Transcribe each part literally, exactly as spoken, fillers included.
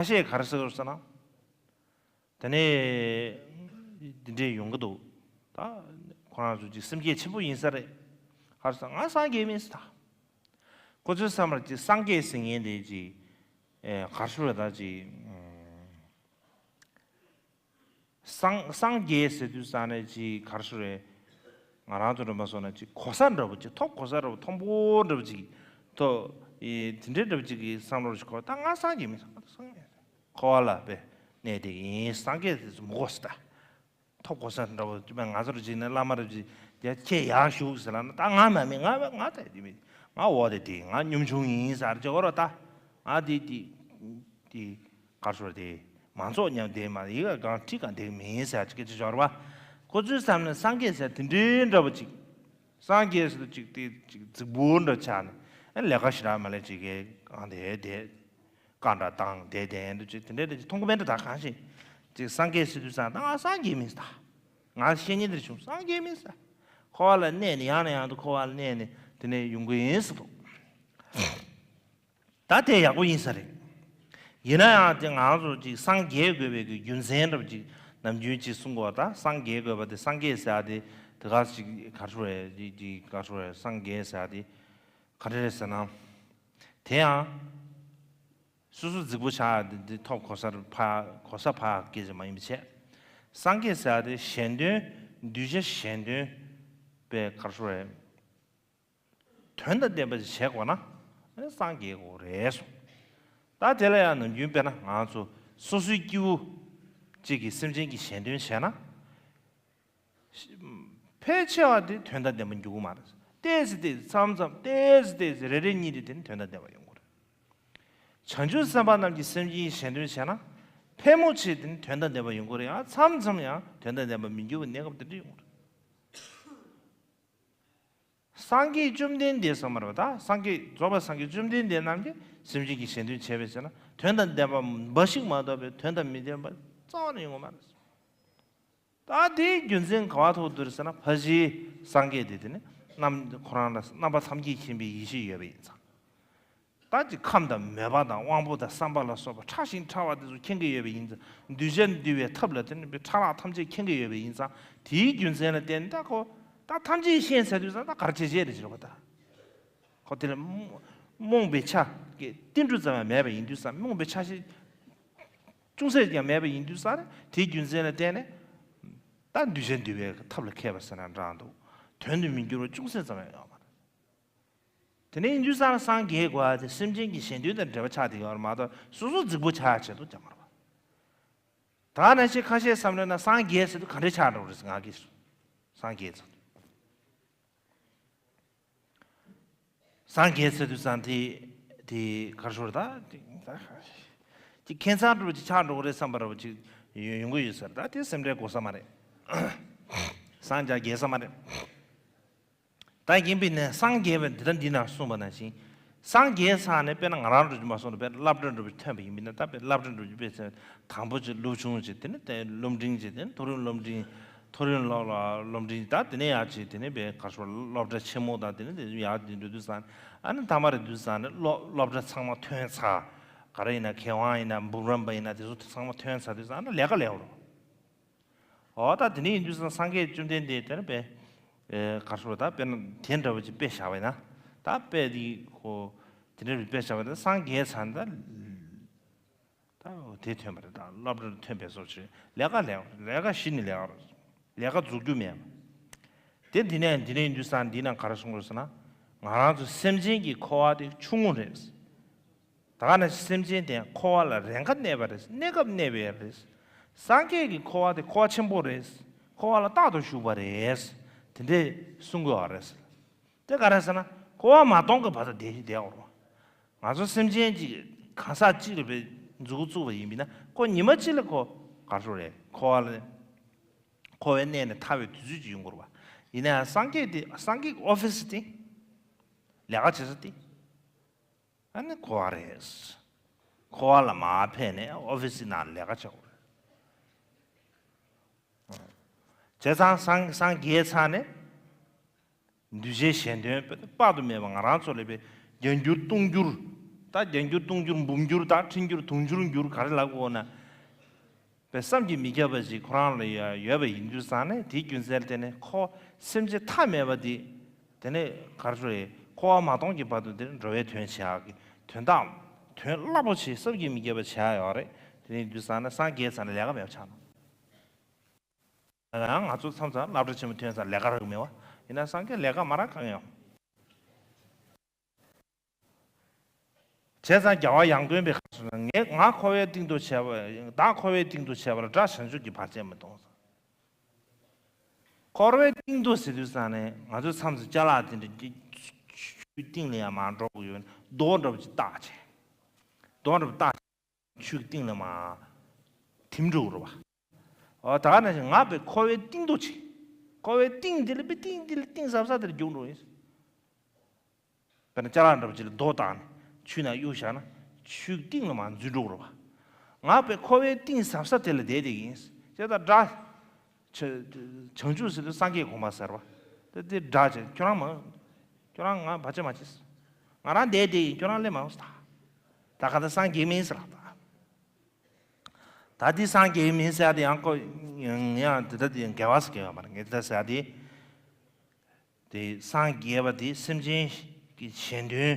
ཁ་ཤས་ག་རེ་ཟེར་ཟེར་ན། དེ་ནས་འདི་འདྲས་ཡོང་གི་འདུག་ད་ཁོ་རང་ཚོ་ཅིག་སེམས་བསྐྱེད་ཆེན་པོ་ཡིན་ས་རེད། ཧར་ས་ང་སངས་རྒྱས་མིན་ཟེར་ད། ཁོ་ཚོའི་བསམ་པར་ཅིག་སངས་རྒྱས་ཟེར་མཁན་དེ་ཅིག་ཨེ་གར་ཤོར་བ་ད་ཅིག་སངས་སངས་རྒྱས་ཟེར་དུས་ཙང་ནས་ཅིག་གར་ཤོར་རེད། ང་རང་ཚོ་རིམ་པ་སོང་ན་ཅིག་གོ་ས་འདྲ་པོ་ཅིག་ཐོབ་གོ་ས་འདྲ་པོ་མཐོན་པོ་འདྲ་པོ་ཅིག་ཐོབ་ཨེ་དེ་འདྲའི་འདྲ་པོ་ཅིག་གི་བསམ་བློ་ཞིག་འཁོར་ད་ང་སངས་རྒྱས་མིན་སངས་རྒྱས་འཁོར་བ་ལ་པས་གནས་དེ་ཡིན་སངས་རྒྱས་དེ་མི་གོ་ས་ད། ཐོབ་གོ་ས་འདྲ་བོ་ཅི་མ་ང་ཚོར་ཅིག་ནས་བླ་མར་ཅིག་ཡ་ཁྱེད་ཡར་བཞུགས་ཟེར་ལ་ན་ད་ང་མ་མི་ང་བས་ང་ད་དེ་མི་ང་འོ་དེ་དེ་ང་གཉོམ་ཆུང་ཡིན་ཟེར་ཅིག་འོ་རོ་ད་ང་དེ་དེ་དེ་གར་ཤོར་དེ་མང་ཚོགས་མཉམ་དེ་མ་ཡི་ག་གང་ཁྲི་གང་དེ་མིན་ཟེར་ཅིག་ཅིག་འབྱོར་བ་ཁོ་ཚོའི་བསམ་ནས་སངས་རྒྱས་ཟེར་དེ་འདྲའི་འདྲ་བོ་ཅིག་སངས་རྒྱས་ཟེར་ཅིག་དེ་ཅིག་རྫིག་པོ་འདྲ་ཆགས་ནས་ཨ་ལས་ཀ་ཞེ་དྲག་མ་ལས་ཅིག་གི་གང་དེ་དེ། བཀའ་འདྲ་བཏང་དེ་དེ་འདུ་ཅིག་དེ་འདྲའི་དེ་ཅིག་མཐོང་གི་མེད་འདྲ་ད་གང་ཞིག་ཅིག་སངས་རྒྱས་སི་དུས་སང་ད་ང་སངས་རྒྱས་མིན་ས། ང་བཤེས་གཉེན་དེར་བྱུང་སངས་རྒྱས་མིན་ས། འཁོར་བ་ལ་གནས་ནས་ཡང་ནས་ཡང་དུ་འཁོར་བ་ལ་གནས་ནས་དེ་ནས་ཡོང་གི་ཡིན་ཟེར་འདུག་ད་དེ་ཡག་པོ་ཡིན་ས་རེད། ཡིན་ན་ཡང་དེ་ང་ཚོ་ཅིག་སངས་རྒྱས་དགོས་པའི་གི་རྒྱུ་མཚན་འདྲ་པོ་ཅིག་ནམ་རྒྱུན་ཅིག་གསུང་གོ་ད་སངས་རྒྱས་དགོས་པ་དེ་སངས་རྒྱས་ཟེར་ཡ་དེ་དེ་ག་ཅིག་ག་རེ་ཟེར་དེ་ག་རེ་ཟེར་སངས་རྒྱས་ཟེར་ཡ་དེ་ག་རེ་རེད་ཟེར་ན། དེ་ཡང་། སོ་སོ་རྫིག་པོ་ཆགས་འདི་འདི་ཐོབ་གོ་སར་ཕ་གོ་ས་ཕ་སྐད་ཅིག་མ་ཡིན་པ་བྱས། སངས་རྒྱས་ཟེར་ཡ་དེ་གཞན་དོན་གདུལ་བྱ་གཞན་དོན་པའི་གར་སོ་རེད། དོན་དང་ལྡན་པ་ཞིག་བྱེད་དགོས་ན་ཨ་ནི་སངས་རྒྱས་དགོས་རེད་གསུངས། ད་དེ་ལ་ཡང་ནམ་རྒྱུན་དཔེར་ན་ང་ཚོ་སོ་སོའི་སྐྱེ་བོ་གཅིག་གིས་སེམས་ཅན་གྱི་གཞན་དོན་བྱས་ན། ཕལ་ཆེ་བ་དེ་དོན་དང་ལྡན་པ་འགྱུར་གི་མ་རེད། ཏོག་ཙམ་ཏོག་ཙམ་མཚམས་མཚམས་ཏོག་ཙམ་ཏོག་ཙམ་རེ་རེ་གཉིས་རེ་དེ་ནི་དོན་དང་ལྡན་པ་ཡོང་གི་རེད། བྱང་ཆུབ་སེམས་དཔའ་རྣམས་ཀྱིས་སེམས་ཅན་གཞན་དོན་བྱས་ན་ཕལ་མོ་ཆེ་དེ་ནི་དོན་དང་ལྡན་པ་ཡོང་གི་རེད། ཡང་མཚམས་མཚམས་ཡང་དོན་དང་ལྡན་པ་མི་འགྱུར་བའི་གནས་སྐབས་དེ་འདྲ་ཡོང་གི་རེད། སངས་རྒྱས་བཅོམ་ལྡན་འདས་ཟེར་མ་རེད་པ། ད་སངས་རྒྱས་རྫོགས་པ་སངས་རྒྱས་བཅོམ་ལྡན་འདས་རྣམས་ཀྱིས་སེམས་ཅན་གྱི་གཞན་དོན་བྱས་པས་ཟེར་ན་དོན་དང་ལྡན་པ་འབའ་ཞིག་མ་གཏོགས་པའི་དོན་དང་མི་ལྡན་པ་རྩ་བ་ནས་ཡོང་གི་མ་རེད། ད་དེའི་རྒྱུ་མཚན་ག་བ་ཐོག་ཏུ་རེད་ཟེར་ན་ཕ་གཞིའི་སངས་རྒྱས་དེ་དེ་ནི་རྣམ་ཁོ་རང་ལ་རྣམ་པ་ཐམས་ཅད་མཁྱེན་པའི་ཡེ་ཤེས་ཡོད་པ་ཡིན་ཙང་། ད་ཅིག་ཁམས་དང་མོས་པ་དང་དབང་པོ་དང་བསམ་པ་ལ་སོགས་པ་ཕྲ་ཞིང་ཕྲ་བ་དེ་ཚོ་མཁྱེན་གྱི་ཡོད་པ་ཡིན་ཙང་གདུལ་བྱ་འདུལ་བའི་ཐབས་ལ་དེ་ནི་ཕྲ་རགས་ཐམས་ཅད་མཁྱེན་གྱི་ཡོད་པ་ཡིན་ཙང་དེའི་རྒྱུ་མཚན་ལ་བརྟེན་ནས་ད་ཁོ་ད་ཐམས་ཅད་ཤེས་ཚར་དུས་ཙང་ད་ག་རེ་བྱེད་བྱེད་རེད་ཟེར་བ་ད། ཁོ་དེ་ལ་རྨོངས་རྨོངས་པའི་ཆ་གི་ཏིལ་འབྲུ་ཙམ་ཡང་མེད་པ་ཡིན་དུས་ཙང་རྨོངས་པའི་ཆ་ཤས་ཅུང་ཟད་ཀྱང་མེད་པ་ཡིན་དུས་ཙང་དེའི་རྒྱུ་མཚན་ལ་བརྟེན་ནས་ད་གདུལ་བྱ་འདུལ་བའི་ཐབས་ལ་མཁས་པ་ཟེར་ན་འདྲ་འདུག་དོན་དུ་མི་འགྱུར་བ་ཅུང་ཟད་ཙམ་ཡང་ཡོད་མ་རེད། དེ་ནས་ཡིན་དུས་ཙང་སངས་རྒྱས་དགོས་པ་དེ་སེམས་ཅན་གྱི་གཞན་དོན་དང་འབྲེལ་བ་ཆགས་བསྡད་ཡོད་རེད་མ་གཏོགས་སོ་སོ་རྫིག་པོ་ཆགས་ཡ་ཆེད་དུ་ཀྱང་མ་རེད་པ། ད་ནང་བཞིན་ཁ་ཤས་བསམ་བློ་ན་སངས་རྒྱས་ཟེར་དུས་ག་འདྲས་ཆགས་འགྲོ་རེད་ང་གིས་སངས་རྒྱས་ཟེར་དུས། སངས་རྒྱས་ཟེར་དུས་ཙང་དེ་དེ་གར་ཤོར་ད་དེ་ཁྱད་མཚར་འདྲ་པོ་ཅིག་ཆགས་འགྲོ་གི་རེད་བསམ་པ་འདྲ་པོ་ཅིག་ཡོང་ཡོང་གི་ཡོད་ཟེར། ད་དེ་སེམས་ཁྲལ་དགོས་ས་མ་རེད། སངས་རྒྱས་ས་མ་རེད། ད་ཡིན་པས་ན་སངས་རྒྱས་པའི་འདི་ལྟར་འདི་ན་གསུངས་པ་ནང་བཞིན། སངས་རྒྱས་ཚར་ནས་དཔེར་ན་ང་རང་འགྲོ་རྒྱུ་མ་སོང་ནས་དཔེར་ན་སློབ་གྲྭ་འགྲོ་བའི་ཐོན་པ་ཡིན་པས་ན་ད་དཔེར་སློབ་གྲྭ་འགྲོ་རྒྱུ་དཔེ་ཚན་དང་པོ་ཅིག་སློབ་ཆུང་ཅིག་དེ་ནས་དེ་སློབ་འབྲིང་ཅིག་དེ་ནས་མཐོ་རིམ་སློབ་འབྲིང་། མཐོ་རིམ་སློབ་སློབ་འབྲིང་ད་དེ་ནས་ཡར་ཅིག་དེ་ནས་དཔེ་ག་རེ་ཟེར་སློབ་གྲྭ་ཆེན་མོ་དང་དེ་ནས་དེ་ཡར་དེ་འགྲོ་དུས་ཙང་ཨ་ནི་མཐའ་མ་རེ་དུས་ཙང་ནས་སློབ་སློབ་གྲྭ་ཚང་མ་ཐོན་ཚར། ག་རེ་ཡིན་ན་མཁས་དབང་ཡིན་ན་འབུམ་རམས་པ་ཡིན་ན་དེ་ཚོ་ཚང་མ་ཐོན་ཚར་དུས་ཙང་ཨ་ནི་ལས་ཀ་ལས་འོར། འོ་ད་དེ་ནས་ཡིན་དུས་ཙང་སངས་རྒྱས་བཅོམ་ལྡན་འདས་དེ་ནས་དཔེ་ཨེ་ག་རེ་ཟེར་ད་དཔེར་ན་དེ་འདྲ་བ་ཅིག་དཔེ་བཞག་པ་ཡིན་ན་ད་དཔེ་དེ་ཁོ་དེ་འདྲ་བའི་དཔེ་བཞག་པ་ཡིན་ན་སངས་རྒྱས་ཚར་ནས་ད། ད་དེ་ཐོན་པ་རེད། ད་སློབ་གྲྭར་ཐོན་པའི་བཟོ་ཆེ་ལས་ཀ་ལས་ལས་ཀ་གཞི་ནས་ལས་ཀ་རེད། ལས་ཀ་རྫོགས་རྒྱུ་མེད་པ། དེ་འདི་ནས་འདི་ནས་ཡིན་དུས་ཙང་འདི་ན་ག་རེ་གསུང་དགོས་ཟེར་ན། ང་རང་ཚོ་སེམས་ཅན་གྱི་འཁོར་བ་དེ་ཆུང་ངུ་རེད། ད་ག་ནང་བཞིན་སེམས་ཅན་དེ་འཁོར་བ་ལ་རན་ཁ་གནས་པ་རེད། གནས་སྐབས་གནས་པའི་རེད། སངས་རྒྱས་ཀྱི་འཁོར་བ་དེ་འཁོར་བ་ཆེན་པོ་རེད། འཁོར་བ་ལ་རྟག་ཏུ་ཞུགས་པ་རེད། དེ་འདྲས་གསུང་དགོས་པ་རེད། དེ་ག་རེ་ཟེར་ན་འཁོར་བ་མ་སྟོངས་ཀྱི་བར་དུ་བསྡད་བསྡད་འོར་བ། ང་ཚོ་སེམས་ཅན་གྱི་གང་ཟག་གཅིག་ལ་བའི་མཛུབ་གུ་བཙུགས་པ་ཡིན་པས་ན་ཁོ་ཉི་མ་གཅིག་ལ་ཁོ་ག་རེ་རེད་འཁོར་བ་ལ་འཁོར་བའི་གནས་ནས་ཐར་བའི་དུས་ཚོད་ཅིག་ཡོང་དགོས་རེད་བ། ཡིན་ན་ཡང་སངས་རྒྱས་དེ་སངས་རྒྱས་ཀྱི་ཨོ་ཕི་སི་དེ་ལས་ཀ་བྱེད་ས་དེ་ཨ་ནི་འཁོར་བ་རེད། འཁོར་བ་ལ་མར་ཕེབས་ནས་ཨོ་ཕི་སི་ནང་ལས་ཀ་བྱེད་དགོས་རེད། བྱས་ཙང་སངས་སངས་རྒྱས་ཚར་ནས། འདུས་བྱས་གཞན་དོན་དཔག་ཏུ་མེད་པ་ང་རང་ཚོ་ལ་བའི་བརྒྱ་འགྱུར་སྟོང་འགྱུར་ ད་བརྒྱ་འགྱུར་སྟོང་འགྱུར་འབུམ་འགྱུར་ད་ཁྲི་འགྱུར་དུང་འགྱུར་འགྱུར་ག་རེ་ལབ་དགོས་ན། པའི་བསམ་གྱིས་མི་ཁྱབ་པ་ཞིག་ཁོ་རང་ལ་ཡ་ཡོད་པ་ཡིན་དུས་ཙང་ནས་དེའི་རྒྱུ་མཚན་ལ་བརྟེན་ནས་ཁོ་སེམས་ཅན་ཐ་མལ་པ་དེ། དེ་ནས་གར་ཞུ་རེད། འཁོར་བ་མ་སྟོངས་ཀྱི་བར་དུ་དེ་འགྲོ་བའི་དོན་བྱེད་ཡག་གི་དོན་དག་དོན་རླབས་པོ་ཆེ་བསམ་གྱིས་མི་ཁྱབ་པ་བྱེད་ཡག་ཡོད་རེད། དེ་ནས་དུས་ཙང་ནས་སངས་རྒྱས་ཚར་ནས་ལས་ཀ་མེད་པ་ཆགས་ན། ཡང་ང་ཚོ་མཚམས་མཚམས་སློབ་གྲྭ་ཆེན་མོ་ཐོན་ཙང་ལས་ཀ་རག་གི་མེད་པ། ཡིན་ན་སངས་རྒྱས་ལས་ཀ་མ་རག་གང་ཡོང་། བྱས་ཙང་རྒྱལ་བ་ཡང་དགོན་པའི་ཁ་སོ་ན་ངས་ང་འཁོར་བའི་གཏིང་དུ་བྱས་པ་བདག་འཁོར་བའི་གཏིང་དུ་བྱས་པ་ལ་དགྲ་བྱང་ཆུབ་ཀྱི་བར་ཆད་མི་གཏོང་། འཁོར་བའི་གཏིང་དུ་ཟེར་དུས་ཙང་ནས་ང་ཚོའི་མཚམས་སུ་ཅ་ལག་དེ་འདྲ་ཆུའི་གཏིང་ལ་ཡང་མར་འགྲོ་དགོས་ཡོད་ན་རྡོ་འདྲ་པོ་ཅིག་བཏགས་བྱས། རྡོ་འདྲ་པོ་བཏགས་ཆུའི་གཏིང་ལ་མར་ཐིམ་འགྲོ་གི་རེད་པ། འོ་ད་ག་ནང་བཞིན་ང་པའི་འཁོར་བའི་གཏིང་དུ་ཆེ། འཁོར་བའི་གཏིང་འདི་ལ་པའི་གཏིང་འདི་ལ་གཏིང་ཟབ་ས་དེར་རྒྱུག་འགྲོ་ཡིན། དཔེར་ན་ཅ་ལག་འདྲ་པོ་ཅིག་ལ་རྡོ་བཏགས་ནས་ཆུའི་ནང་གཡུག་བཞག་ན་ཆུའི་གཏིང་ལ་མར་འཛུལ་འགྲོ་གི་རེད་པ། ང་པའི་འཁོར་བའི་གཏིང་ཟབ་ས་དེ་ལ་བསྡད་བསྡད་ཀྱི་ཡིན། ཅེས་དང་སྒྲ། བྱང་ཆུབ་ཟེར་དུས་སངས་རྒྱས་གོ་འཕང་ཟེར་བ། དེ་དེ་སྒྲ་བྱས་ཁྱོད་རང་མ། ཁྱོད་རང་ང་བར་ཆད་མ་བྱེད། ང་རང་བསྡད་བསྡད་ཡིན་ཁྱོད་རང་སླེབས་མ་འོང་ཟེར། ད་ག་ད་སངས་རྒྱས་མིན་ཟེར་ལ་ད། ད་འདི་སངས་རྒྱས་མིན་ཟེར་ཡ་དེ་ཡང་ཁོ་ཡང་ཡང་དེ་ལྟ་དེ་ཡང་འགལ་བ་ཟེར་གྱི་ཡོད་མ་རེད། ངས་དེ་ལྟ་ཟེར་ཡ་དེ། དེ་སངས་རྒྱས་པ་དེ་སེམས་ཅན་གྱི་གཞན་དོན་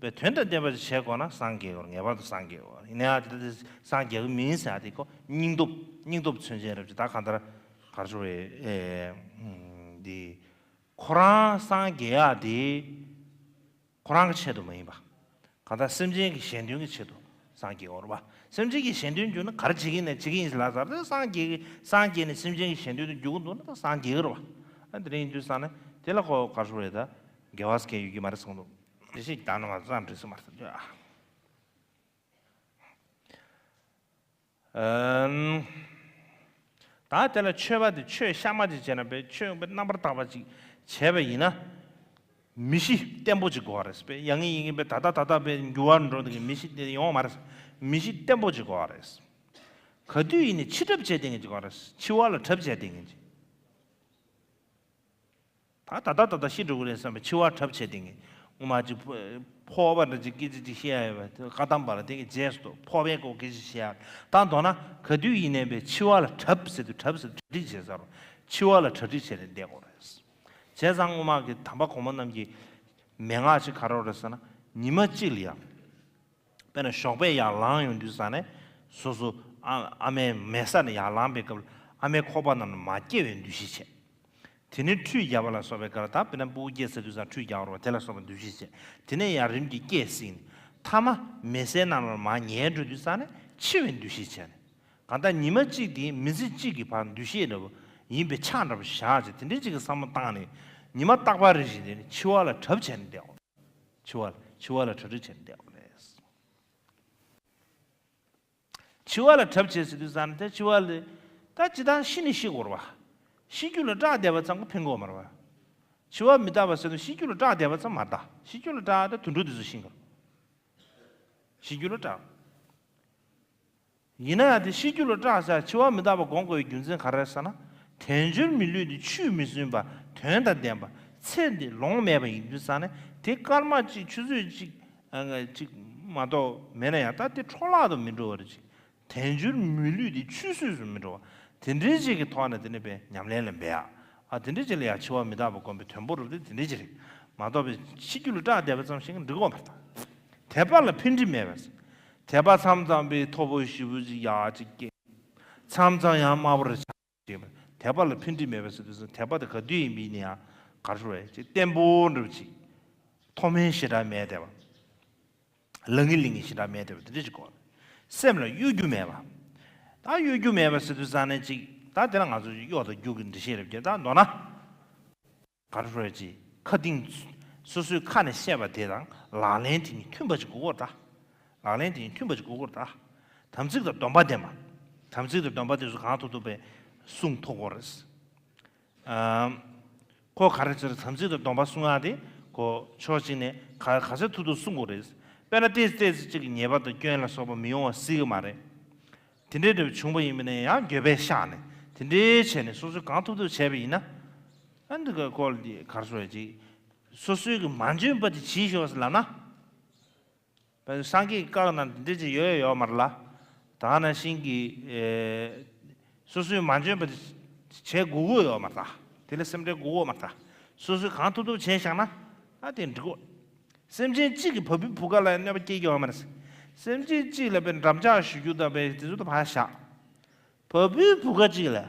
པའི་དོན་དང་ལྡན་པ་ཞིག་བྱེད་དགོས་ན་སངས་རྒྱས་དགོས་རེད། ངེས་པར་དུ་སངས་རྒྱས་དགོས་རེད། ཡིན་ན་ཡང་དེ་ལྟ་དེ་སངས་རྒྱས་ཀྱི་མིན་ཟེར་ཡ་དེ་ཁོ་སྙིང་སྟོབས་སྙིང་སྟོབས་མཚོན་བྱེད་རབ་ཅིག་ད་གང་ལྟར་གར་ཞུ་བའི་ཨེ་འདི་ཁོ་རང་སངས་རྒྱས་ཡ་དེ། ཁོ་རང་གི་ཆེད་དུ་མ་ཡིན་པ། གང་ལྟར་སེམས་ཅན་གྱི་གཞན་དོན་གྱི་ཆེད་དུ་སངས་རྒྱས་འོར་བ། སེམས་ཅན་གྱི་གཞན་དོན་བརྒྱུད་ན་ག་རེ་བྱེད་ཀྱི་ཡིན་ན་བྱེད་ཀྱི་ཡིན་ཟེར་ལབ་ཚར་ཏེ་སངས་རྒྱས་ཀྱི་སངས་རྒྱས་ནས་སེམས་ཅན་གྱི་གཞན་དོན་དུ་འཇུག་གི་འདུག་ན་ད་སངས་རྒྱས་ཀྱི་རེད་བ། ཨ་དེ་རིང་ཡིན་དུས་ཙང་ནས་དེ་ལ་ཁོ་ག་རེ་ཟེར་རེད་ད། དགེ་བ་སྐྱེ་ཡོད་ཀྱི་མ་རེད་གསུངས་འདུག་དེ་བཞིན་བདག་ནི་མ་ཙམ་འདྲི་སྲིད་མ་རེད་ཟེར་ཨ། ཨམ། ད་དེ་ལ་མཆོད་པ་དེ་མཆོད་གཤའ་མ་ཅིག་བྱས་ན་པའི་མཆོད་པའི་རྣམ་པར་དག་པ་ཅིག་བྱས་པ་ཡིན་ན། མི་གཤིས་བརྟན་པོ་ཅིག་དགོས་པ་རེད་པས། ཡང་ངེས་ཡིན་པའི་ད་ལྟ་ད་ལྟ་པའི་འགྱུར་བ་འགྲོ་འདུག་གི་མི་གཤིས་དེ་ཡོང་བ་མ་རེད། མི་གཤིས་བརྟན་པོ་ཅིག་དགོས་པ་རེད། ག་དུས་ཡིན་ནའི་འཆི་གྲབས་བྱས་བསྡད་མཁན་ཅིག་དགོས་པ་རེད། འཆི་བ་ལ་གྲབས་བྱས་བསྡད་མཁན་ཅིག་ད་ད་ལྟ་ད་ལྟ་ཤི་འགྲོ་གི་རེད་བསམ་པའི་འཆི་བ་གྲབས་བྱས་བསྡད་མཁན། སྔོན་མ་ཅིག་ཕོ་བ་འདྲ་ཅིག་སྐད་ཆ་ཅིག་བཤད་ཡ་ཡོད་པ་དེ་བཀའ་གདམས་པ་ལ་དེ་གི་རྗེས་སུ་ཕོ་བའི་སྐོར་སྐད་ཆ་བཤད་ཡ། ད་མདོར་ན་ག་དུས་ཡིན་ནའི་པའི་འཆི་བ་ལ་གྲབས་ཟེར་དུས་གྲབས་ཟེར་དུས་གྲ་སྒྲིག་བྱས་ཚར་རོ། འཆི་བ་ལ་གྲ་སྒྲིག་བྱས་ནས་བསྡད་དགོས་རེད། བྱས་ཙང་སྔོན་མ་གི་དམ་པ་གོང་མ་རྣམས་ཀྱི་མན་ངག་ཅིག་ག་རེ་རེད་ཟེར་ན་ཉི་མ་གཅིག་ལ་ཡང་། དཔེར་ན་ཞོགས་པས་ཡར་ལངས་ཡོང་དུས་ཙང་ནས་སོ་སོ་ཨ་ཨ་མའི་མལ་ས་ནས་ཡར་ལངས་པའི་སྐབས་ལ་ཨ་མའི་ཁོག་པ་ནང་ལ་མ་སྐྱེ་བའི་འདུ་ཤེས་བྱས། དེ་ནས་ཁྲུས་བརྒྱབ་པ་ལ་སོགས་པའི་སྐབས་ལ་ད་དཔེར་ན་སྤུ་གུ་སྐྱེས་ཚར་དུས་ཙང་ཁྲུས་རྒྱག་རོགས་དེ་ལ་སོགས་པའི་འདུ་ཤེས་བྱས། དེ་ནས་ཡང་རིམ་གྱིས་སྐྱེས་ཟིན། མཐའ་མ་མལ་སའི་ནང་ལ་མར་ཉལ་འགྲོ་དུས་ཙང་ནས་འཆི་བའི་འདུ་ཤེས་བྱས་ནས། གང་ལྟར་ཉི་མ་གཅིག་དེ་མི་ཚེ་གཅིག་གི་བར་འདུ་ཤེས་འདྲ་བོ་ཡིན་པའི་ཆ་འདྲ་བོ་བཞག་བྱས་དེ་འདྲའི་གཅིག་གི་བསམ་བློ་བཏང་ནས་ཉི་མ་རྟག་པར་རེ་བཞིན་དེ་ནི་འཆི་བ་ལ་གྲབས་བྱས་ནས་བསྡད་འོང་། འཆི་བ་ལ་འཆི་བ་ལ་གྲ་སྒྲིག་བྱས་ནས་བསྡད་པ་རེད། འཆི་བ་ལ་གྲབས་བྱས་ཟེར་དུས་ཙང་ནས་དེ་འཆི་བ་ལ་ད་ཇི་ལྟར་ཤི་ནས་ཤི་དགོས་རེད་བ། ཤི་རྒྱུ་ལ་སྐྲག་བསྡད་པ་ཙམ་གྱིས་ཕན་གྱི་ཡོད་མ་རེད་བ། འཆི་བ་མི་རྟག་པ་ཟེར་དུས་ཤི་རྒྱུ་ལ་སྐྲག་བསྡད་པ་ཙམ་མ་རེད་ད། ཤི་རྒྱུ་ལ་སྐྲག་ད་དུད་འགྲོ་དེ་ཚོ་ཤི་འགྲོ། ཤི་རྒྱུ་ལ་སྐྲག་ཡིན་ན་ཡང་དེ་ཤི་རྒྱུ་ལ་སྐྲག་ཟེར་འཆི་བ་མི་རྟག་པ་སྒོམ་དགོས་པའི་རྒྱུ་མཚན་ག་རེ་རེད་ཟེར་ན། དལ་འབྱོར་མི་ལུས་འདི་ཆོས་མི་སྲུན་པ་དོན་དང་ལྡན་པ་ཚེ་འདི་ལོང་མེད་པ་ཡིན་དུས་ཙང་ནས་དེ་སྐར་མ་གཅིག་ཆུ་ཚོད་གཅིག་ཨ་གཅིག་མ་གཏོགས་མེད་ན་ཡང་ད་དེ་འཕྲོ་བརླག་ཏུ་མི་འགྲོ་བ་རེད་ཅིག་དལ་འབྱོར་མི་ལུས་འདི་ཆུད་ཟོས་སུ་མི་འགྲོ་བ། དེ་འདྲའི་ཅིག་གི་ཐོག་ནས་དེ་ནས་པའི་ཉམས་ལེན་ལ་འབད་ཡ། ཨ་དེ་འདྲའི་ཅིག་ལ་ཡང་འཆི་བ་མི་རྟག་པ་སྒོམ་པའི་དོན་པོ་རུ་དེ་དེ་འདྲའི་ཅིག་རེད། མ་གཏོགས་པའི་ཤི་རྒྱུ་ལ་སྐྲག་བསྡད་པ་ཙམ་ཞིག་འགྲིག་གི་ཡོད་མ་རེད། དད་པ་ལ་འཕེལ་འགྲིབ་མེད་པས། དད་པ་མཚམས་མཚམས་པའི་མཐོ་པོ་ཞེ་པོ་ཅིག་ཡག་ཅིག་སྐྱེ། མཚམས་མཚམས་ཡང་དམའ་བོར་ཆགས་ཅིག་དད་པ་ལ་འཕེལ་འགྲིབ་མེད་པས་ཟེར་དུས་ཙམ་དད་པ་དེ་ག་དུས་ཡིན་པ་ཡིན་ན་ཡང་ག་རེ་ཞུ་བས་ཅིག་བརྟན་པོ་འདྲ་བོ་ཅིག་མཐོ་དམན་ཞེ་དྲག་མེད་བསྡད་པ། ལང་ངེ་ལིང་ངེ་ཞེ་དྲག་མེད་བསྡད་པ་དེ་འདྲ་ཅིག་དགོས། སེམས་ལ་གཡོ་སྒྱུ་མེད་པ། ད་གཡོ་སྒྱུ་མེད་པ་ཟེར་དུས་ཙང་ནས་ཅིག་ད་དེ་ལ་ང་ཚོ་གཡོ་དང་སྒྱུ་གི་འདྲ་བཤད་རེད་བརྒྱབ་ད་མདོར་ན། ག་རེ་ཞུ་བས་ཅིག་ཁ་གཏིང་། སོ་སོའི་ཁ་ནས་བཤད་པ་དེ་དང་ལག་ལེན་དེ་གཉིས་མཐུན་པ་ཅིག་དགོས་ཀྱི་རེད་ད། ལག་ལེན་དེ་གཉིས་མཐུན་པ་ཅིག་དགོས་ཀྱི་རེད་ད། དམ་ཚིག་དང་སྡོམ་པ་ལྡན་པ། དམ་ཚིག་དང་སྡོམ་པ་དེ་ཚོ་གང་ཐུབ་ཐུབ་པའི་སྲུང་ཐུབ་དགོས་རེད། ཨམ། ཁོ་ག་རེ་ཟེར་དམ་ཚིག་དང་སྡོམ་པ་སྲུང་ཡག་དེ་ཁོ་ཕྱོགས་གཅིག་ནས་ག་ག་ཚོད་ཐུབ་ཐུབ་སྲུང་དགོས་རེད། དཔེར་ན་ཏོག་ཙམ་ཏོག་ཙམ་གཅིག་གི་ཉེས་པ་དང་སྐྱོན་ལ་སོགས་པ་མི་ཡོང་བ་སྲིད་ཀྱི་མ་རེད། དེ་འདྲའི་འདྲ་བྱུང་བ་ཡིན་པ་ན་ཡང་འགྱོད་པས་བཤགས་ནས་དེ་འདྲའི་བྱས་ནས་སོ་སོས་གང་ཐུབ་ཐུབ་བྱས་པ་ཡིན་ན། ཨ་འདི་ག་སྐོར་འདི་ག་རེ་ཟེར་ཅིག་སོ་སོའི་གི་མ་འཇོན་པ་དེ་བྱིས་ཤོག་ཟེར་ལབ་ན། བས་སངས་རྒྱས་ཀྱི་བཀའ་ནང་འདི་འདྲ་ཅིག་ཡོད་ཡོད་མ་རེད་ལ། ད་ག་ནང་བཞིན་གྱི་ཨེ་སོ་སོས་མ་འཇོན་པ་དེ་བྱེད་དགོས་ཀྱི་ཡོད་མ་རེད་ད། དེ་ལ་སེམས་ཁྲལ་དགོས་ཀྱི་ཡོད་མ་རེད་ད། སོ་སོས་གང་ཐུབ་ཐུབ་བྱས་བཞག་ན་ཨ་དེ་འགྲིག་གོ། སེམས་ཅན་གཅིག་གིས་བ་སྤུའི་བུ་ག་ལ་གནོད་པ་སྐྱེལ་གྱི་ཡོད་མ་རེད། སེམས་ཅན་གཅིག་ལ་དཔེ་འགྲམ་ལྕག་གཞུ་རྒྱུ་དང་དཔེ་དེ་ཚོ་ད་ཕར་བཞག་བ་སྤུའི་བུ་ག་གཅིག་ལ་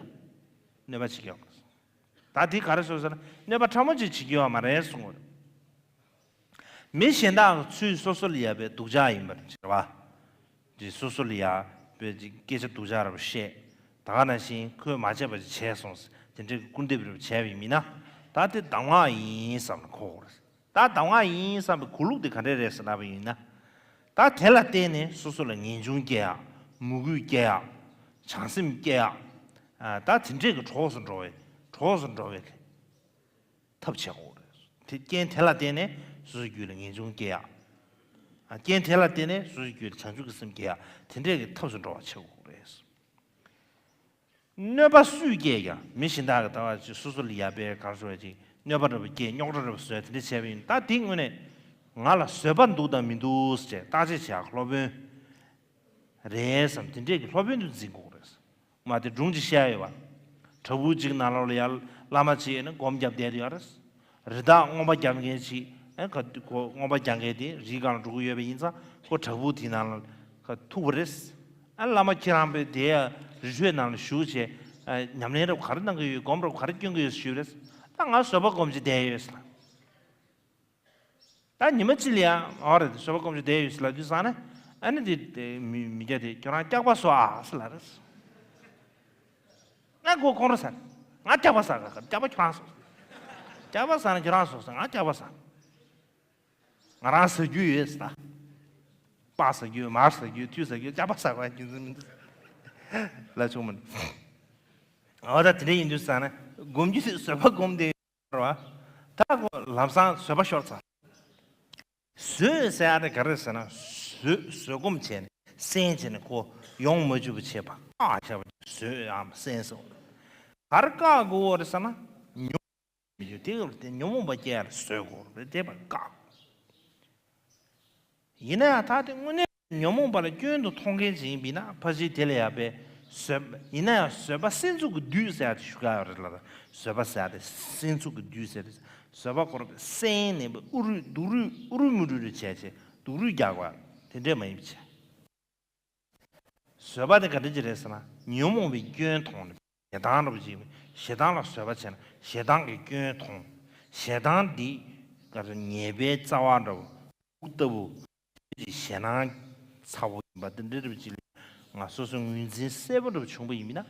གནོད་པ་བྱེད་ཀྱི་ཡོད་མ་རེད། ད་དེ་ག་རེ་ཟེར་ཟེར་ན་གནོད་པ་ཕྲ་མོ་ཅིག་བྱེད་ཀྱི་ཡོད་མ་རེད་གསུངས་པ་རེད། མི་གཞན་དག་གི་ཚུལ་སོ་སོ་ལ་ཡ་བའི་སྡུག་ཅག་ཡིན་པར་བྱེད་པ། ཅིག་སོ་སོ་ལ་ཡ་བའི་ཅིག་སྐད་ཆ་སྡུག་ཅག་རེ་བ་བཤད། ད་ག་ནང་བཞིན་ཁོས་མ་བྱས་པ་ཅིག་བྱས་སོང་ཟེར་དེ་འདྲའི་སྐུར་འདེབས་རེ་བ་བྱས་པ་ཡིན་ན། ད་དེ་གདམས་ངག་ཡིན་བསམ་ནས་གོ་དགོས་རེད། ད་གདམས་ངག་ཡིན་བསམ་པའི་གོ་ལུགས་དེ་ག་འདྲས་རེད་ཟེར་ལབ་པ་ཡིན་ན། ད་དེ་ལ་བརྟེན་ནས་སོ་སོ་ལ་ངེས་འབྱུང་སྐྱེ་ཡག་མོས་གུས་སྐྱེ་ཡག་བྱང་སེམས་སྐྱེ་ཡག་ད་དེ་འདྲས་ཀྱི་གྲོགས་སུ་འགྲོ་བའི་གྲོགས་སུ་འགྲོ་བའི་ཐབས་བྱེད་དགོས་རེད། དེ་རྐྱེན་དེ་ལ་བརྟེན་ནས་སོ་སོའི་རྒྱུད་ལ་ངེས་འབྱུང་སྐྱེ་ཡག་རྐྱེན་དེ་ལ་བརྟེན་ནས་སོ་སོའི་རྒྱུད་ལ་བྱང་ཆུབ་ཀྱི་སེམས་སྐྱེ་ཡག་དེ་འདྲས་ཀྱི་ཐབས་སུ་འགྲོ་བ་བྱེད་དགོས་རེད། གནོད་པ་སུས་བསྐྱལ་ཀྱང་མི་གཞན་དག་གི་ལྟ་བ་ཅིག་སོ་སོ་ལ་ཡ་བའི་གར་སོ་བའི་ཅིག་གནོད་པ་རེ་བ་བསྐྱལ་རྙོག་དྲ་རེ་བ་བཟོས་དེ་འདྲ་བྱས་པ་ཡིན་ད་དེ་དངོས་གནས་ང་ལ་བཟོད་པ་འདུག་དང་མི་འདུག་ཟེར་བརྟག་དཔྱད་བྱེད་ཡག་སློབ་དཔོན་རེད་བསམ་དེ་འདྲས་ཀྱི་སློབ་དཔོན་དུ་འཛིན་དགོས་རེད། མ་དེ་སྒྲུང་ཅིག་བཤད་ཡོད་པ། བྲག་ཕུག་ཅིག་ནང་ལོགས་ལ་ཡར་བླ་མ་ཅིག་ཡོད་ན་སྒོམ་བརྒྱབ་བསྡད་ཡོད་རེད། རི་དྭགས་རྔོན་པ་རྒྱག་མཁན་ཅིག་ཨ་ཁ་སྒོ་རྔོན་པ་རྒྱག་མཁན་དེ་རིའི་སྒང་ལ་འགྲོ་གི་ཡོད་པ་ཡིན་ཙང་ཁོ་བྲག་ཕུག་དེའི་ནང་ལ་ཁ་ཐུག་པ་རེད། ཨ་བླ་མ་ཁྱེད་རང་པའི་དེ་ཡ་རི་ཁྲོད་ནང་ལ་བཞུགས་བྱས་ཨ་ཉམས་ལེན་རབ་ག་རེ་གནང་གི་ཡོད་སྒོམ་རབ་ག་རེ་སྐྱོན་གི་ཡོད་ཞུས་པ་རེད། ད་ང་བཟོད་པ་སྒོམ་བྱས་བསྡད་ཡོད་ཟེར། ད་ཉི་མ་གཅིག་ལ་ཡང་ཨོ་རེད་བཟོད་པ་སྒོམ་བྱས་བསྡད་ཡོད་ཟེར་ལབ་དུས་ཙང་ནས་ཨ་ནི་དེ་དེ་མི་མི་སྐྱ་དེ་ཁྱོད་རང་སྐྱག་པ་ཟོ་ཨ་ཟེར་ལབ་རེད། ང་གོ་ཁོང་རོ་ཟ། ང་སྐྱག་པ་ཟ་ག་སྐྱག་པ་ཁྱོད་རང་ཟོ། སྐྱག་པ་ཟ་ན་ཁྱོད་རང་ཟོ་ཟ་ང་སྐྱག་པ་ཟ། ང་རང་ཟ་རྒྱུ་ཡོད་ཟ། སྤགས་ཟ་རྒྱུ་མར་ཟ་རྒྱུ་ཐུད་ཟ་རྒྱུ་སྐྱག་པ་ཟ་ག་རྒྱུ་མཚན་མི་འདུག་ལ་ཆུང་མ་ཨོ་ད་དེ་འདྲ་ཡིན་དུས་ཙང་ནས་སྒོམ་རྒྱུ་དེ་བཟོད་པ་སྒོམ་དེ་རེད་བ། ད་ཁོ་ལམ་སང་བཟོད་པ་ཤོར་ཚར། བཟོད་ཟེར་ཡ་དེ་ག་རེ་ཟེར་ན་བཟོད་བཟོད་སྒོམ་བྱས་ནས་སེམས་བྱས་ནས་ཁོ་ཡོང་མ་བཅུག་པ་བྱས་པ་ཨ་བྱས་པ་བཟོད་ཡམ་སེམས་སོ། ག་རེ་བཀག་དགོས་རེད་ཟེར་ན་ཉོན་མི་འཇུག་དེ་ག་དེ་ཉོན་མོངས་པ་སྐྱེ་ཡ་ལ་བཟོད་དགོས་རེད་དེ་བ་བཀག་ཡིན་ན་ཡང་ད་དེ་དངོས་གནས་ཉོན་མོངས་པ་ལ་སྐྱོན་དུ་མཐོང་མཁན་ཅིག་ཡིན་པ་ཡིན་ན་ཕལ་ཆེར་དེ་ལ་ཡ་པའི་བཟོད་པ་ཡིན་ན་ཡང་བཟོད་པ་སེམས་ཚུགས་ཀྱི་བདུད་ཟེར་ཡ་དེ་ཞུ་ག་ཡོད་རེད་ལ། བཟོད་པ་ཟེར་ཡ་དེ་སེམས་ཚུགས་ཀྱི་བདུད་ཟེར་ཏེ་བཟོད་པ་ཁོ་རང་སེམས་ནས་ཨུ་རུ་སྡུག་རུས་ཨུ་རུ་མུ་རུ་རུ་བྱས་བྱས་སྡུག་རུས་རྒྱག་པ་དེ་འདྲས་མ་ཡིན་པ་བྱས། བཟོད་པ་དེ་ག་འདྲ་ཅིག་རེད་ཟེར་ན་ཉོན་མོངས་པའི་སྐྱོན་མཐོང་ནས་ཞེ་སྡང་འདྲ་པོ་ཅིག་ཞེ་སྡང་ལ་བཟོད་པ་བྱས་ན་ཞེ་སྡང་གི་སྐྱོན་མཐོང་། ཞེ་སྡང་འདི་ག་རེ་ཉེས་པའི་རྩ་བ་འདྲ་པོ་ལྟ་བུ། ཞེད་སྣང་ཚ་བོ་ཡིན་པ་འདི་འདྲ་རེ་བ་ཅིག་ལ་ང་སོ་སོ་ངོས་འཛིན་གསལ་པོ་འདྲ་བྱུང་པ་ཡིན་མིན་ན།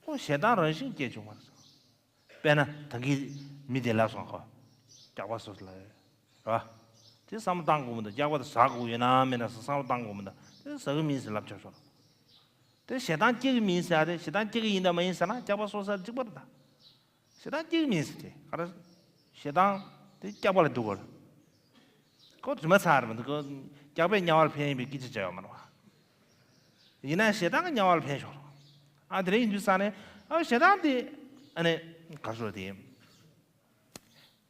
ཁོ་ཞེ་སྡང་རང་བཞིན་སྐྱེ་བྱུང་བ་རེད། དཔེར་ན་ད་གིན་མི་དེ་ལབ་སོང་ཁོ། སྐྱག་པ་སོ་སོ་ལ་རེད་བ། དེ་བསམ་བློ་བཏང་དགོས་མི་འདུག་སྐྱག་པ་དེ་ཟ་དགོས་ཡོད་ན་མེད་ན་བསམ་བློ་བཏང་དགོས་མི་འདུག་དེ་ཟ་གི་མིན་ཟེར་ལབ་ཆོག་ཆོག་དེ་ཞེ་སྡང་སྐྱེ་གི་མིན་ཟེར་ཡ་དེ་ཞེ་སྡང་སྐྱེ་གི་ཡིན་དང་མ་ཡིན་ཟེར་ན་སྐྱག་པ་སོ་སོ་གཅིག་པ་རེད་ད། ཞེ་སྡང་སྐྱེ་གི་མིན་ཟེར་ཏེ་ག་རེ། ཞེ་སྡང་དེ་སྐྱག་པ་ལ་འདུག་གོ། ཁོ་དྲི་མ་ཚར་མི་འདུག་གོ། སྐྱག་པས་དམྱལ་བར་འཕེན་ཡིན་པའི་སྐད་ཆ་བྱ་ཡོད་མ་རེད་བ། ཡིན་ན་ཞེ་སྡང་གི་དམྱལ་བར་འཕེན་ཤོག་ཨ་དེ་རིང་ཡིན་དུས་ས་ནས་ཨ་ཞེ་སྡང་དེ་ཨ་ནི་ག་རེ་ཟེར་དེ།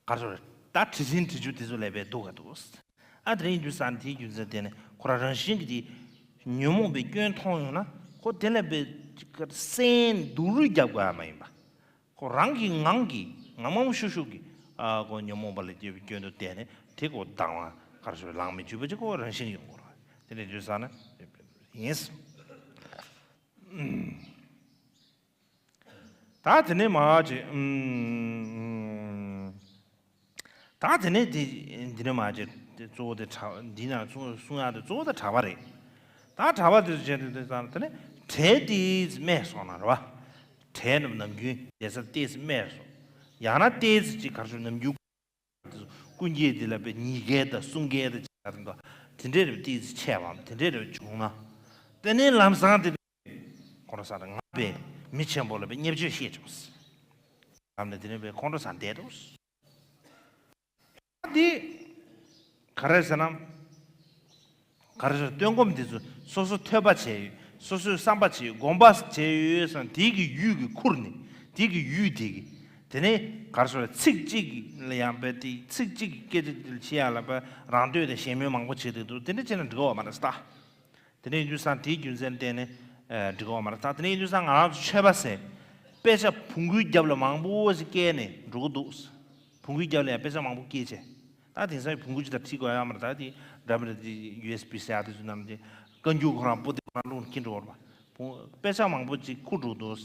ག་རེ་ཟེར་ད་དྲི་ཞིམ་དྲི་ཆུ་དེ་ཚོ་ལས་པའི་སྡུག་ག་འདུག་ཨ་དེ་རིང་ཡིན་དུས་ས་ནས་དེའི་རྒྱུ་མཚན་དེ་ནི་ཁོ་རང་རང་བཞིན་གྱི་དེ་ཉོན་མོངས་པའི་སྐྱོན་མཐོང་ཡོང་ན་ཁོ་དེ་ལས་པའི་སེམས་སྡུག་རུས་རྒྱབ་དགོས་ཡ་མ་ཡིན་པ། ཁོ་རང་གི་ངང་གིས་ངང་ངམ་ཤུགས་ཤུགས་ཀྱིས་ཨ་ཁོ་ཉོན་མོངས་པ་ལས་སྐྱོབ་པའི་སྐྱོན་དུ་བལྟས་ནས་དེ་ཁོ་སྡང་བ་ག་རེ་ཟེར་ལངས་མི་འཇུག་པ་ཅིག་ཁོ་རང་བཞིན་ཡོང་དགོས་རེད། དེ་ནས་དུས་ས་ན་ཡིན། ད་དེ་ནས་མ་ཅིག་ད་དེ་ནས་དེ་འདི་ནས་མ་ཅིག་གཙོ་བོ་དེ་གྲགས་འདི་ན་གསུང་ཡག་དེ་གཙོ་བོ་དེ་གྲགས་པ་རེད། ད་གྲགས་པ་དེ་ཚོ་བྱས་ཏེ་དེ་ཙང་དེ་ནས་གྲལ་དེ་སྨད་སོང་ན་རེད་བ། གྲལ་རྣམས་ནམ་རྒྱུན་བསྡད་ས་ཏོག་ཙམ་སྨད་སོང་། ཡང་ན་ཏོག་ཙམ་ཅིག་ག་རེ་ཟེར་ནམ་རྒྱུན་ཀུན་མཁྱེན་དེ་ལ་དཔེ་ཉིས་བརྒྱ་དང་གསུམ་བརྒྱ་དང་ཅིག་ཡར་འགྲོ་དེ་འདྲའི་རེ་བ་ཏོག་ཙམ་ཆད་པའམ་དེ་འདྲའི་རེ་བ་བྱུང་ན། དེ་ནས་ལམ་སང་དེ་ཁོང་ཁྲོ་ཟ་དང་ང་དཔེ་མི་ཆེན་པོ་ལ་དཔེ་བརྙས་བཅོས་བཤད་བྱུང་། ལམ་ནས་དེ་ནས་དཔེ་ཁོང་ཁྲོ་ཟ་བསྡད་འགྲོ། འདི་ག་རེ་ཟེར་ན། ག་རེ་ཟེར་སྟོན་སྒོམ་འདི་ཚོ་སོ་སོ་ཐོས་པ་བྱས་ཡོད། སོ་སོའི་བསམ་པ་བྱས་ཡོད། སྒོམ་པ་བྱས་ཡོད་ཟེར་ན་དེ་གི་ཡུལ་གྱི་ཁུར་ནས་དེ་གི་ཡུལ་དེ་གི་ དེ་ནས་ག་རེ་ཟེར། ཚིག་གཅིག་ལ་ཡང་བས་དེ་ཚིག་གཅིག་གི་སྐད་ཆ་དེ་བཤད་ཡ་ལ་བས་རང་འདོད་དང་ཞན་མོལ་མང་པོ་བྱེད་དེ་འདུག་དེ་འདྲ་བྱས་ན་འགྲིག་གི་ཡོད་མ་རེད་ད། དེ་འདྲ་ཡིན་དུས་ཙང་དེའི་རྒྱུ་མཚན་བརྟེན་ནས་ཨ་འགྲིག་གི་ཡོད་མ་རེད་ད། དེ་འདྲ་ཡིན་དུས་ཙང་ང་རང་ཚོ་ཆོས་པ་ཟེར་དཔེ་ཆ་བོང་གུའི་རྒྱབ་ལ་མང་པོ་ཞིག་བཀལ་ནས་འགྲོ་གི་འདུག་བོང་གུའི་རྒྱབ་ལ་ཡང་དཔེ་ཆ་མང་པོ་བཀལ་བྱས། ད་དེང་སང་བོང་གུ་ཅིག་ད་ཁྲིད་དགོས་ཡ་མ་རེད། ད་དེ་འདྲ་མི་འདྲ་དེ་ཡུ་ཨེས་བི་ཟེར་ཡ་དེ་ཚོ་ནང་དེ་བཀའ་འགྱུར་ཁོ་རང་པོ་དེ་ཁོ་རང་བླུགས་ནས་འཁྱེར་འགྲོ་བར་བ། བོང་དཔེ་ཆ་མང་པོ་ཅིག་ཁུར་འགྲོ་འདུག་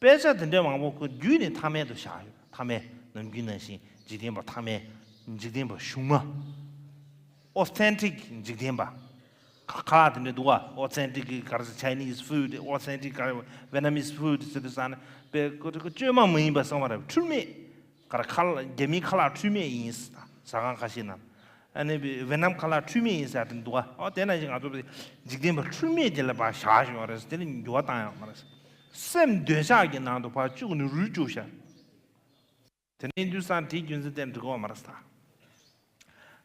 དཔེ་ཆ་དེ་འདྲའི་མང་པོ་ཁོ་བརྒྱུད་ནས་ཐ་མལ་དུ་བཞག་ཡོད། ཐ་མལ་ནམ་རྒྱུན་ནང་བཞིན་འཇིག་རྟེན་པ་ཐ་མལ། འཇིག་རྟེན་པ་གཞུང་མ། ཨོ་ཐེན་ཊིག་འཇིག་རྟེན་པ། ཁ་ཁ་དེ་འདྲ་འདུག་བ། ཨོ་ཐེན་ཊིག་གི་ག་རེ་ཟེར། Chinese food, authentic Vietnamese food ཟེར་དུས་ཙང་ནས་དཔེ་ཁོ་ཁོ་བཅོས་མ་མ་ཡིན་པ་བསམ་པ་རེད། འཁྲུལ་མེད། ག་རེ་ཁ་ལག་རྒྱ་མིའི་ཁ་ལག་འཁྲུལ་མེད་ཡིན། ཟ་ཁང་ཁ་ཤས་ནང་ཨ་ནི་ཝེ་ནམ་ཁ་ལག་འཁྲུལ་མེད་ཡིན་ཟེར་དེ་འདུག་ཨ། ཨོ་དེ་ནང་བཞིན་ང་ཚོ་འཇིག་རྟེན་པ་འཁྲུལ་མེད་དེ་ལ་ཕར་བཞག་བཞག་རེད། དེ་ལ་འགྱུར་བ་བཏང་ཡག་མ་རེད། སེམས་འདོད་ཆགས་ཀྱི་ནང་དུ་ཕར་བཅུག་ནས་རུལ་བཅུག་བཞག་དེ་འདྲ་ཡིན་དུས་ཙང་དེའི་རྒྱུ་མཚན་དེ་འགྲིག་གི་ཡོད་མ་རེད་ད།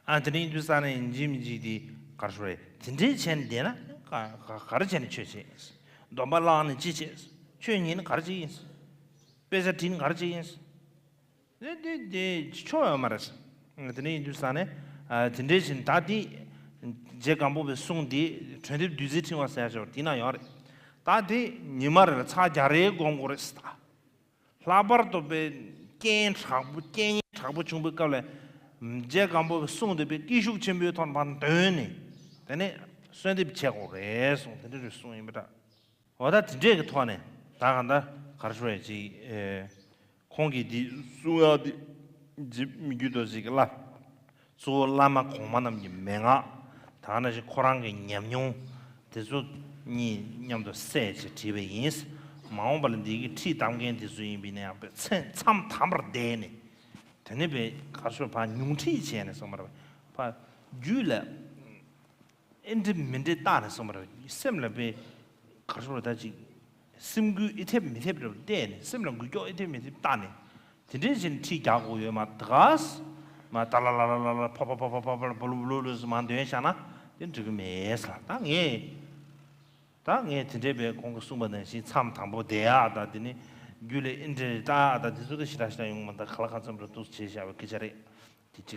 ཨ་དེ་འདྲ་ཡིན་དུས་ཙང་ནས་ཡིན་གཅིག་མིན་གཅིག་དེ་ག་རེ་ཞུ་རེད། དེ་འདྲའི་བྱས་ནས་བསྡད་ན་ག་ག་ག་རེ་བྱས་ནས་ཆོས་བྱེད། སྡོམ་པ་བླངས་ནས་ཅི་བྱེད། ཆོས་ཉན་ནས་ག་རེ་བྱེད་ཡིན། དཔེ་ཆ་བྲིས་ནས་ག་རེ་བྱེད་ཡིན། དེ་དེ་དེ་ཆོ་ཡོད་མ་རེད། དེ་འདྲ་ཡིན་དུས་ཙང་ནས་ཨ་དེ་འདྲའི་བྱས་ནས་ད་དེ་རྗེ་སྒམ་པོ་པའི་གསུང་དེ་གྲོས་འདེབས་བདུད་རྩིའི་ཕྲེང་བ་ཟེར་ཡ་ཅིག་ཡོད་རེད། དེའི་ནང་ཡོད་རེད། ད་དེ་ཉི་མ་རེ་ལ་ཚར་བརྒྱ་རེ་སྒོམ་དགོས་རེད་ཟེར་ད། ལྷག་པར་དུ་དཔེ་རྐྱེན་དྲག་པོ་རྐྱེན་ངན་དྲག་པོ་བྱུང་བའི་སྐབས་ལ་རྗེ་སྒམ་པོ་གསུང་དེ་དཔེ་སྐད་ཤུགས་ཆེན་པོའི་ཐོག་ནས་ཕར་འདོན་ནས་དེ་ནས་གསོལ་འདེབས་བྱེད་དགོས་རེད་གསུངས། དེ་འདྲ་རེ་གསུངས་ཡིན་པ་འདྲ། འོ་ད་དེ་འདྲས་ཀྱི་ཐོག་ནས་ད་གང་ལྟར་ག་རེ་ཞུ་ཡ་ཅིག་ཨེ། ཁོང་གིས་འདི་གསུང་ཡག་འདི་ཇི་མི་རྒྱུད་དོ་ཞིག་གི་བླ། གཙོ་བོ་བླ་མ་གོང་མ་རྣམས་ཀྱི་མན་ངག་ད་ག་ནང་བཞིན་ཁོ་རང་གི་ཉམས་མྱོང་དེ་ཚོ་གཉིས་མཉམ་དུ་བསྲེས་བྱས་བྲིས་པ་ཡིན། མ་འོངས་པ་ལ་འདི་གི་ཁྲིད་གཏམ་མཁན་དེ་ཚོ་ཡིན་པས་ན་ཡང་དཔེ་མཚན་མཚམས་དམ་པར་བསྡད་ནས་དེ་ནས་དཔེ་ག་ཚོད་ཕར་ཉུང་ཁྲིད་བྱས་ནས་སོང་བ་རེད། ཕར་རྒྱུད་ལ་ཨེ་འདྲ་མི་འདྲ་བཏགས་ནས་སོང་བ་རེད། སེམས་ལ་དཔེ་ག་ཚོད་ད་ཅིག་སེམས་འགུལ་ཨེ་ཐེབས་མི་ཐེབས་རེ་བལྟས་ནས་སེམས་ལ་འགུལ་སྐྱོད་ཨེ་ཐེབས་མི་ཐེབས་བལྟས་ནས་དེ་འདྲའི་བཞིན་ཁྲིད་རྒྱག་དགོས་ཡོད་མ་དགའ། མ་ད་ལ་ལ་ལ་ལ་ལ་ཕ་ཕ་ཕ་ཕ་ཕ་ཕ་ལ་བུ་ལུ་བུ་ལུ་ཟེར་མ་འདོན་བཞག་ན་དེ་འགྲིག་གི་མེད་ཟེར། ད་ངས་ད་ངས་དེ་འདྲའི་བའི་ཁོང་གིས་གསུངས་པ་ནང་བཞིན་མཚམས་དང་པོ་བསྡད་ཡག་ད་དེ་ནི་རྒྱུད་ལ་ཨེ་འདྲའི་ལྟ་ཡག་ད་དེ་ཚོ་ད་ཞེ་དྲག་ཞེ་དྲག་ཡོང་མ་ད་ག་ལ་གང་འཚམ་རུ་འདུག་བྱས་བཞག་པའི་སྐད་ཆ་རེད། དེ་གཅིག